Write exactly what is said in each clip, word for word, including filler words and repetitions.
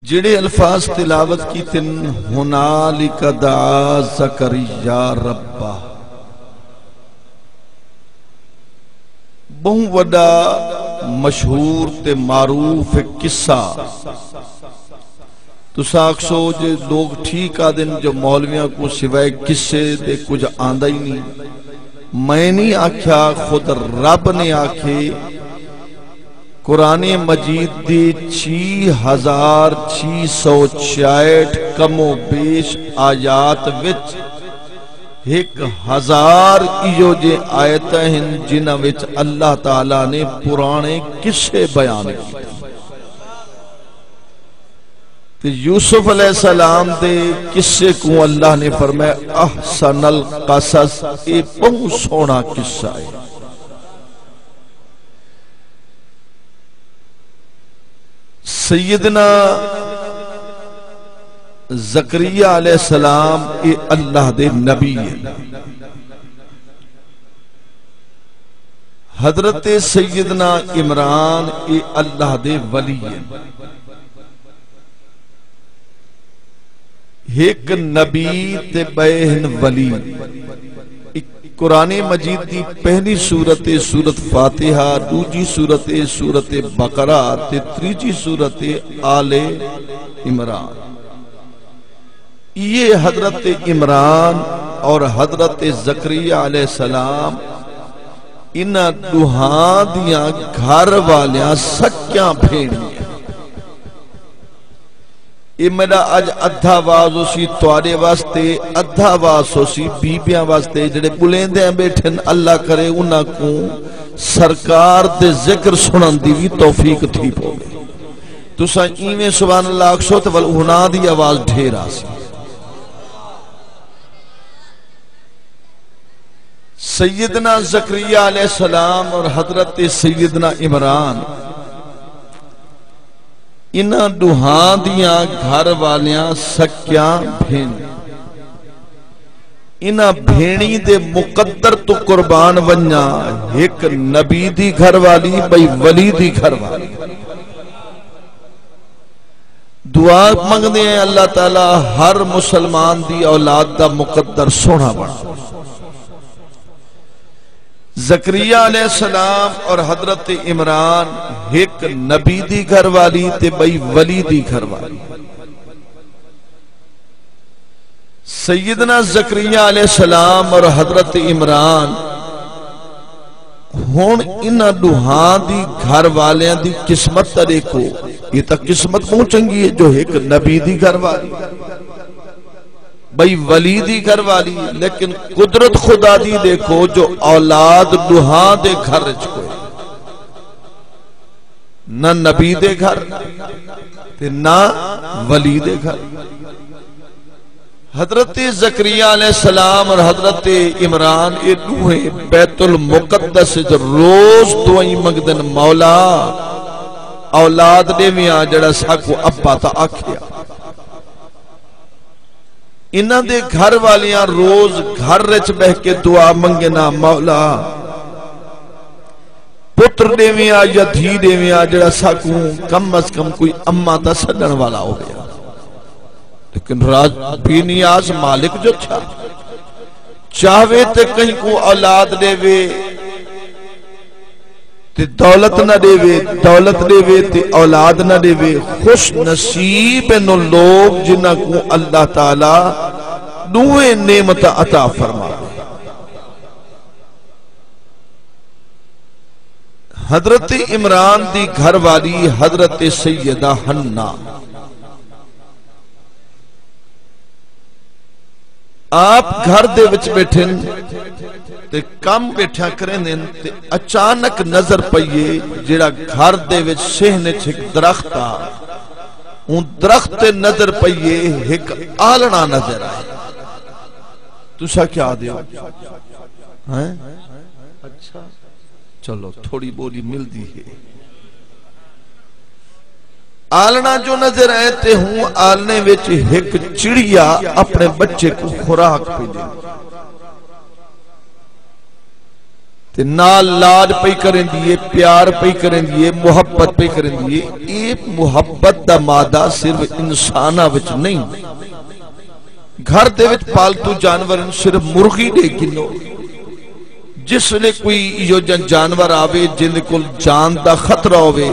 جیڑھے الفاظ تلاوت کیتن، ہنالک دعا زکریا ربہ، بہوں وڈا مشہور تے معروف قصہ۔ تساں آکھسو جے لوگ ٹھیک آدن جو مولویاں کو سوائے قصے دے کچھ آندا ہی نہیں۔ میں نہیں آکھیا، خود رب نے آکھے۔ قرآن مجید دی چھی ہزار چھی سو چھیاٹھ کم و بیش آیات وچ ہک ہزار ایہو جے آیتاں ہن جنہاں وچ اللہ تعالیٰ نے پرانے قصے بیان کیتے۔ تے یوسف علیہ السلام دے قصے کوں اللہ نے فرمایا، احسن القصص، اے بہوں سوہݨا قصہ ہے۔ سیدنا زکریا علیہ السلام اے اللہ دے نبی ہیں۔ حضرت سیدنا عمران اے اللہ دے ولی ہیں۔ ہک نبی تے ٻئے ہن ولی۔ قرآن مجید دی پہلی سورت اے سورت فاتحہ، ݙوجھی سورت اے سورت بقرہ تے تریجھی سورت اے آل عمران۔ ایہ حضرت عمران اور حضرت زکریا علیہ السلام انہاں ݙوہاں دیاں گھر والیاں سکیاں بھیݨیاں۔ اے میݙا اڄ ادھا واز ہوسی تہاݙے واسطے، ادھا واز ہوسی بیبیاں واسطے، جڑے ٻلیندے ٻیٹھن، اللہ کرے انہاں کوں سرکار دے ذکر سݨݨ دی وی توفیق تھی پوے۔ تساں ایویں سبحان اللہ آکھسو تے ول انہاں دی آواز ڈھیر آسی۔ سیدنا زکریا علیہ السلام اور حضرت سیدنا عمران، انہاں ݙوہاں دیاں گھر والیاں سکیاں بھیݨ، انہاں بھیݨیں دے مقدر توں قربان ونڄاں، ہک نبی دی گھر والی، ٻئی ولی دی گھر والی۔ دعا منگدے ہیں اللہ تعالیٰ ہر مسلمان دی اولاد دا مقدر سوہݨا بݨاوے۔ زکریا علیہ السلام اور حضرت عمران، ہک نبی دی گھر والی تے ٻئی ولی دی گھر والی۔ سیدنا زکریا علیہ السلام اور حضرت عمران، ہݨ انہاں ݙوہاں دی گھر والیاں دی قسمت تاں ݙیکھو۔ یہ تاں قسمت بہت چنگی ہے جو ہک نبی دی گھر والی، ٻئی ولی دی گھر والی، لیکن قدرت خدا دی ݙیکھو جو اولاد ݙوہاں دے گھر وچ کوئی نہ نبی دے گھر تے نہ ولی دے گھر۔ حضرت زکریا علیہ السلام اور حضرت عمران، اے ݙوہیں بیت المقدس وچ روز دعائیں منگدن، مولا اولاد ݙیویاں جڑا ساکوں ابا تاں آکھیا۔ انہاں دے گھر والیاں روز گھر وچ ٻہہ کے دعا منگیندیاں، مولا پتر ݙیویاں یا دھی ݙیویاں جڑا ساکوں کم از کم کوئی اماں تاں سݙݨ والا ہووے۔ لیکن رب بے نیاز مالک جو تھیا، چاہوے تے کہیں کوں اولاد ݙیوے تے دولت نہ ݙیوے، دولت ݙیوے تے اولاد نہ ݙیوے۔ خوش نصیب ہن او لوگ جنہاں کوں اللہ تعالیٰ ݙوہیں نعمتاں عطا فرماوے۔ حضرت عمران دی گھر والی حضرت سیدہ حنہ، آپ گھر دے وچ ٻیٹھن تے کم ٻیٹھیاں کریندن تے اچانک نظر پئیے جیڑھا گھر دے وچ صحن وچ ہک درخت آ، اوں درخت تے نظر پئیے ہک آلݨا نظر آئے۔ تساں کیا آہدے ہو؟ ہیں؟ اچھا، چلو تھوڑی ٻولی ملدی ہے۔ آلݨا جو نظر آئے تے ہوں آلݨے وچ ہک چڑیا اپݨے ٻچے کوں خوراک پئی ݙیندی۔ تے نال لاڈ پئی کریندی ہے، پیار پئی کریندی ہے، محبت پئی کریندی ہے۔ اے محبت دا مادہ صرف انساناں وچ نہیں، گھر دے وچ پالتو جانور ہن، صرف مرغی ݙے گھنو۔ جس ویلے کوئی ایہو جہاں جانور آوے جیندے کول جان دا خطرہ ہووے،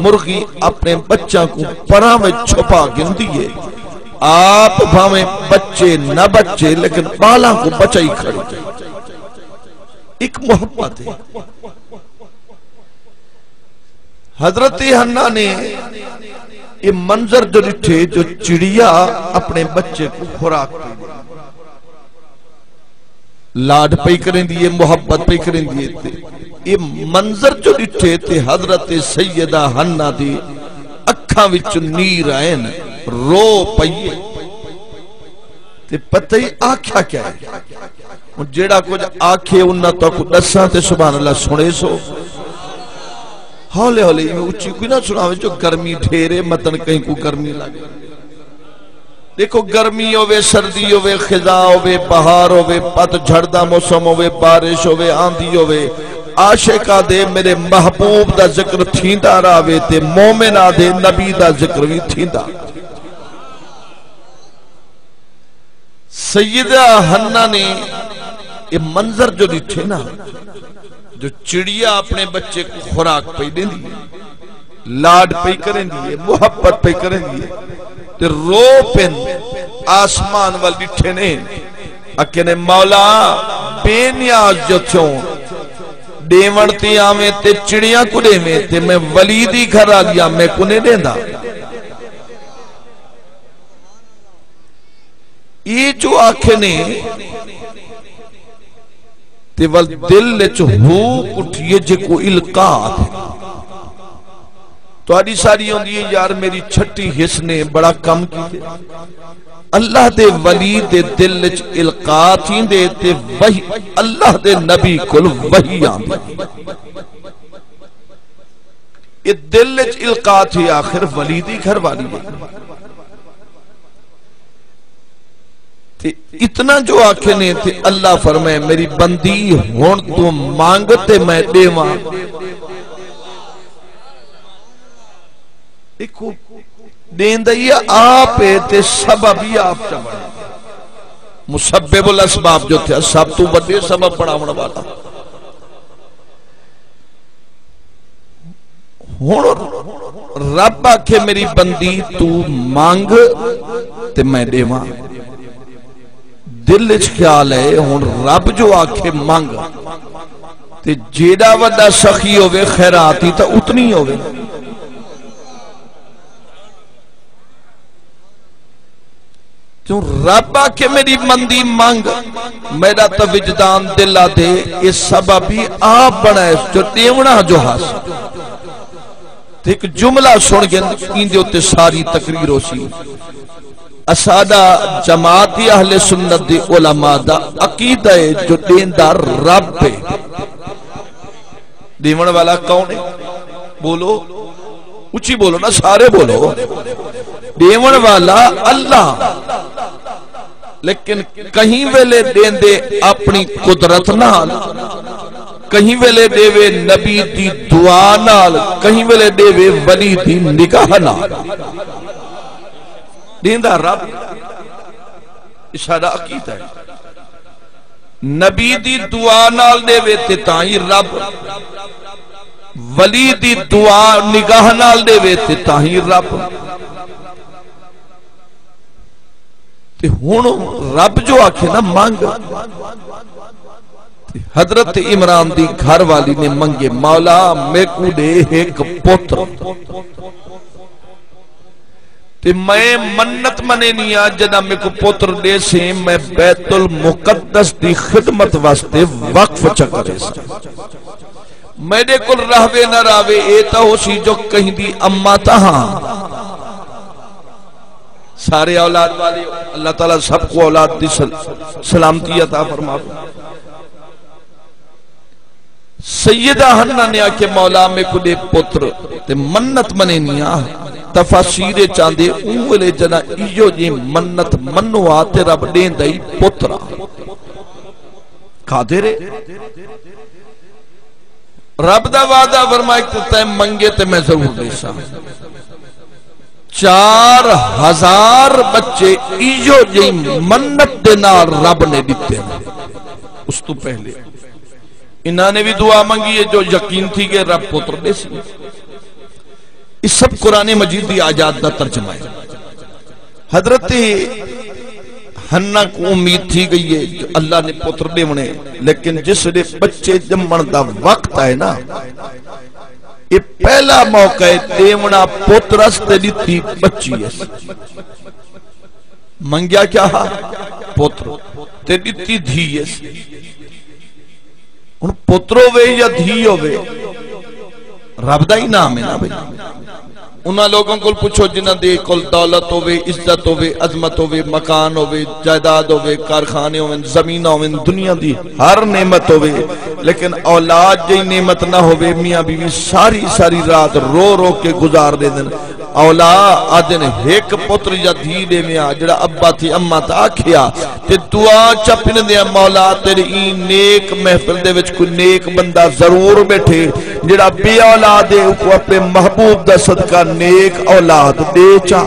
مرغی اپݨے ٻچاں کوں پراں وچ چھپا گھندی ہے، آپ بھاویں بچے نہ بچے لیکن ٻالاں کوں بچائی کھڑی۔ ہک محبت ہے۔ حضرت حنا نے یہ منظر جو ݙٹھے جو چڑیا اپݨے بچے کوں خوراک پئی ݙیندی، لاڈ پئی کریندی ہے، محبت پئی کریندی ہے، تے یہ منظر جو ݙٹھے تے حضرت سیدہ حنا دی اکھاں وچ نیر آئن، رو پئی ہے۔ تے پتہ ہی آکھیا کیا ہے؟ ہن جیڑھا کجھ آکھے انہاں تہاکوں ݙساں تے سبحان اللہ سݨیسو۔ ہولے ہولے ایویں اچی کوئی نہ سݨاوے جو گرمی ڈھیر ہے، متن کہیں کوں گرمی لڳ۔ ݙیکھو، گرمی ہووے، سردی ہووے، خزاں ہووے، بہار ہووے، پت جھڑ دا موسم ہووے، بارش ہووے، آندھی ہووے، عاشق آہدے میرے محبوب دا ذکر تھیندا رہوے تے مومن آہدے نبی دا ذکر وی تھیندا۔ سیدہ حنا نے یہ منظر جو ݙٹھے نا، جو چڑیا اپݨے بچے کوں خوراک پئی ݙیندی ہے، لاڈ پئی کریندی ہے، محبت پئی کریندی ہے، تے رو پن آسمان ول ݙٹھے نے، اکھے نے، مولا، بے نیاز جو تھیوں، ݙیوݨ تے آویں تے چڑیاں کوں ݙیویں، تے میں ولی دی گھر آلی آں، میکوں نہیں ݙیندا۔ اے جو آکھے نے، تے ول دل وچ ہوک اٹھیے جیکوں القاء آکھے۔ تہاݙی ساری ہوندی ہے، یار، میری چھٹی حس نے بڑا کم کیتے۔ اللہ دے ولی دے دل وچ القاء تھیندے تے وحی، اللہ دے نبی کول وحی آندی۔ اے دل وچ القاء تھی، آخر ولی دی گھر والی ہے۔ تے اتنا جو آکھے نے تے اللہ فرمائے، میری بندی، ہن توں منگ تے میں ݙیواں۔ ݙیکھو، ݙیندا ہی آپ ہے تے سبب ہی آپ چا بݨے۔ مسبب الاسباب جو تھیا، سب توں وݙے سبب بݨاوݨ والا۔ ہݨ رب آکھے، میری بندی، توں منگ تے میں ݙیواں۔ دل اچ خیال ہے، ہݨ رب جو آکھے منگ، تے جیݙا وݙا سخی ہووے، خیرات ہی تاں اتنی ہووے۔ کیوں رب آکھے میری مندی منگ، میݙا تاں وجدان دل آہدے، اے سبب ہی آپ بݨائے جو ݙیوݨا جو ہس۔ تے ہک جملہ سݨ گھن، ایندے اتے ساری تقریر ہوسی۔ اساݙا جماعت اہل سنت دی علماء دا عقیدہ ہے جو ݙیندا رب ہے۔ ݙیوݨ والا کون ہے؟ بولو، اچی بولو نا، سارے بولو۔ ݙیوݨ والا اللہ، لیکن کہیں ویلے ݙیندے اپݨی قدرت نال، کہیں ویلے ݙیوے نبی دی دعا نال، کہیں ویلے ݙیوے ولی دی نگاہ نال۔ ݙیندا رب، اے ساݙا عقیدہ ہے۔ نبی دی دعا نال ݙیوے تے تاں ہی رب، ولی دی دعا نگاہ نال ݙیوے تے تاں ہی رب۔ تے ہݨ رب جو آکھے نا منگ، تے حضرت عمران دی گھر والی نے منگے، مولا میکوں ݙے ہک پتر۔ تے میں منت منینی آں، جݙاں میکوں پتر ݙیسیں، میں بیت المقدس دی خدمت واسطے وقف چا کریساں۔ میݙے کول رہوے نہ رہوے، اے تاں ہوسی جو کہیں دی اماں تاں ہاں۔ سارے اولاد والے، اللہ تعالیٰ سب کوں اولاد دی سل-، سلامتی عطا فرماوے۔ سیدہ حنا نے آکھے، مولا میکوں ݙے پتر، تے منت منینی آں۔ تفاسیر اچ آندے، اوں ویلے جݙاں ایہو جئی منت منو آ تے رب ݙیندا ہی پتر آ۔ قادر ہے۔ رب دا وعدہ فرمائے کہ تیں منگے تے میں ضرور ݙیساں۔ چار ہزار بچے ایہو جئی منت دے نال رب نے ݙتے نے۔ اس توں پہلے انہاں نے وی دعا منگی ہے جو یقین تھی ڳئے رب پتر ݙیسی۔ اے سب قرآن مجید دی آیات دا ترجمہ ہے۔ حضرت حنہ کوں امید تھی ڳئی ہے جو اللہ نے پتر ݙیوݨے، لیکن جس ویلے بچے ڄمݨ دا وقت آئے نا، اے پہلا موقع ہے ݙیوݨا پتر اس تے ݙتی بچی اس۔ منگیا کیا ہا؟ پتر۔ تے ݙتی دھی اس۔ ہݨ پتر ہووے یا دھی ہووے، رب دا انعام ہے نا بھئی۔ انہاں لوگوں کول پچھو جنہاں دے کول دولت ہووے، عزت ہووے، عظمت ہووے، مکان ہووے، جائیداد ہووے، کارخانے ہوون، زمیناں ہوون، دنیا دی ہر نعمت ہووے، لیکن اولاد جئی نعمت نہ ہووے، میاں بیوی ساری ساری رات رو رو کے گزار ݙیندن۔ اولا آدن ہک پتر یا دھی ݙیویاں، جڑا ابا تھی اماں تا آکھیا، تے دعا چا پنندیاں، مولا تیری ایں نیک محفل دے وچ کوئی نیک بندہ ضرور بیٹھے، جڑا بے اولاد ہے، اوکوں اپنے محبوب دا صدقہ نیک اولاد ݙے چا۔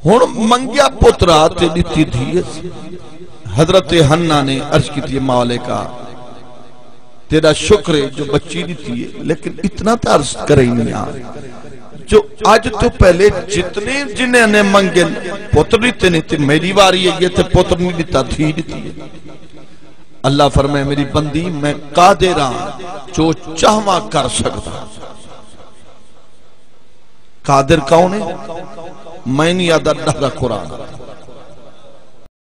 ہݨ منگیا پترا تے ݙتی دھی اس۔ حضرت حنہ نے عرض کیتی، مالکا، تیرا شکر ہے جو بچی ݙتی ہے، لیکن اتنا تے عرض کرے نہیں آ جو اڄ تو پہلے جتنے جنہیں نے منگے پتر ݙتے نے، تے میری واری ہے تے پتر نہیں ݙتا، دھی ݙتی ہے۔ اللہ فرمائے، میری بندی، میں قادر ہاں، جو چاہواں کر سکدا۔ قادر کون ہے؟ میں نہیں آہدا، ݙہدا قرآن۔